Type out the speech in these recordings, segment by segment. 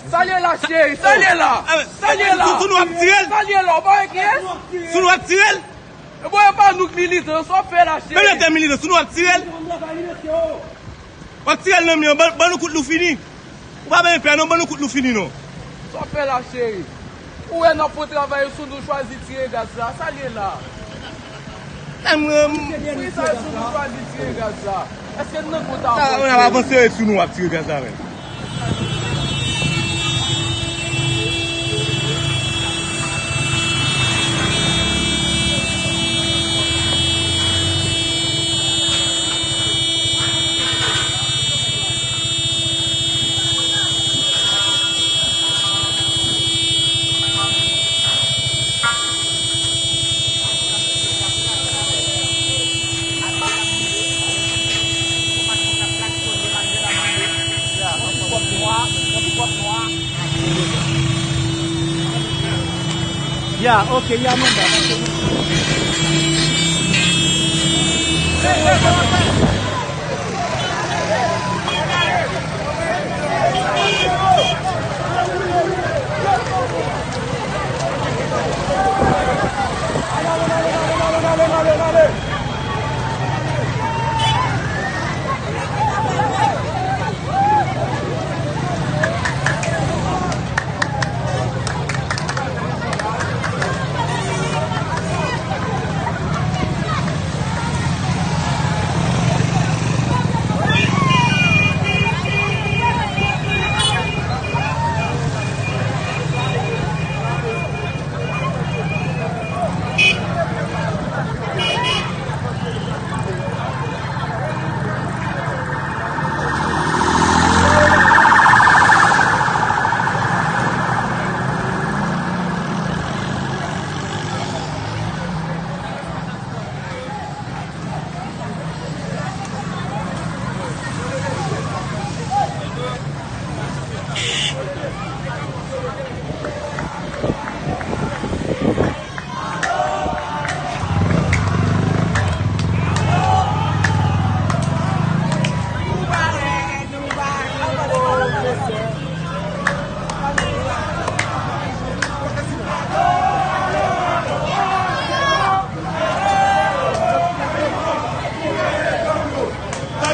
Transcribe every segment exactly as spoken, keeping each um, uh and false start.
Sa l ye la, cheri? Sa l ye la? Sa l ye la? Sou nou ap tire l? Sa l ye la? Ou pa wè kiyès? Sou nou ap tire l? E bon, e pa nou k militan, sa w fè la, cheri? Men lè te militan, sou nou ap tire l? W ap tire l nan men an, ban, ban nou kout nou fini. Ou pa bezwen pè non, ban nou kout nou fini non. Sa w fè la, cheri? Ou wè n ap fè travay sou nou, chwazi tire gaz la. Sa l ye la? Wi, sa l sou nou, chwazi tire gaz la. Èske n nan kont a... Sa, nou ap avanse sou nou, ap tire gaz la menm. Ya, ok, ya, manda.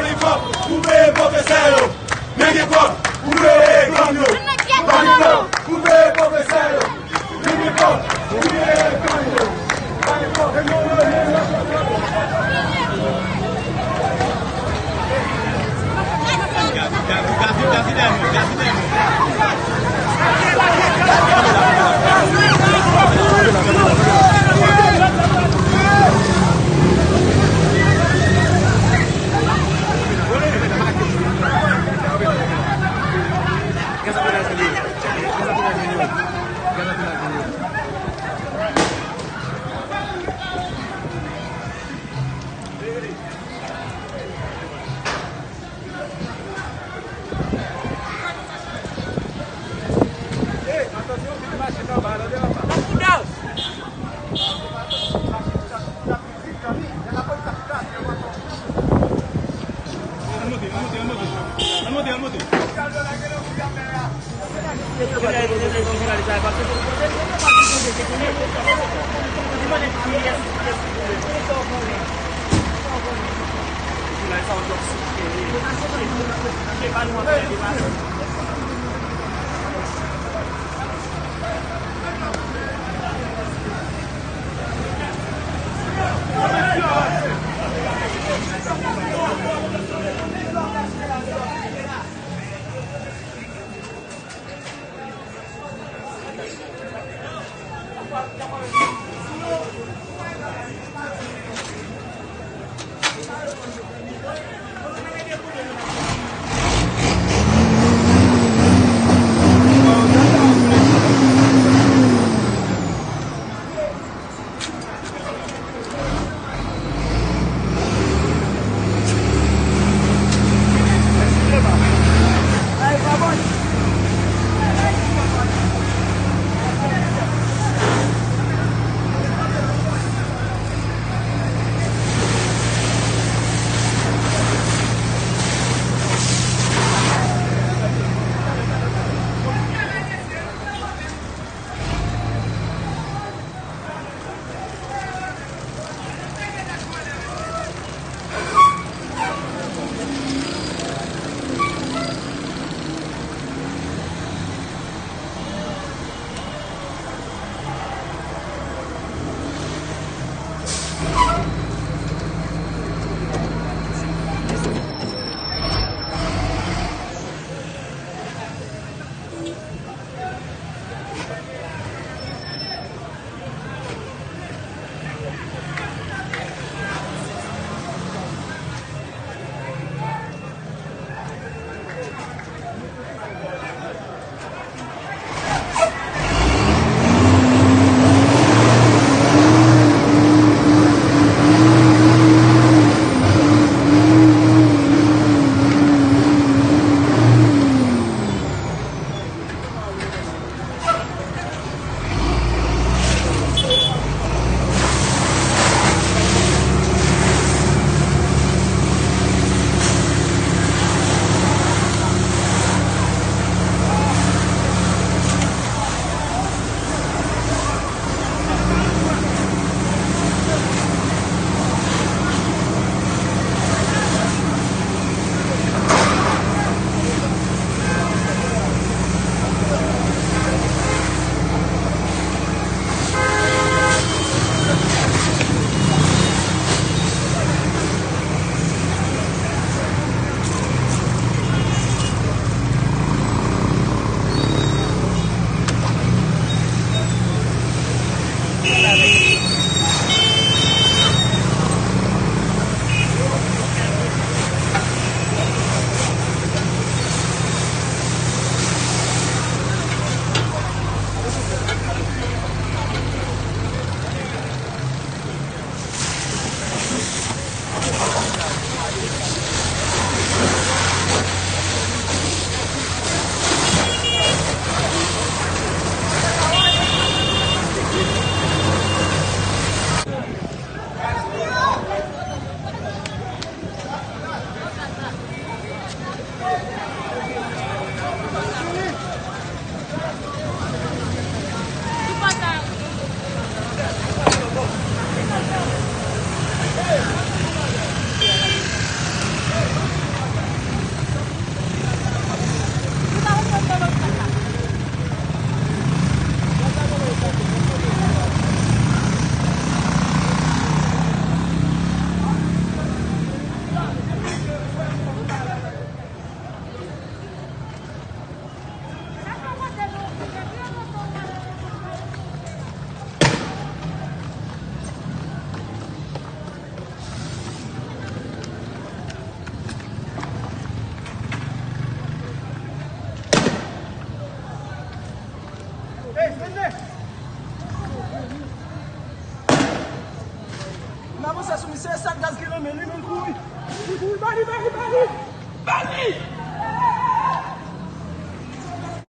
Lollipop pou peye pwofesè yo. Men gen kòb pou peye gang yo. Lollipop pou peye pwofesè yo. Lollipop pou peye gang yo. Hey, Fredne! N avanse sou misye, e sa gaz ki nan men li, men l kouri. Li kouri, ba li, ba li, ba li! Ba li!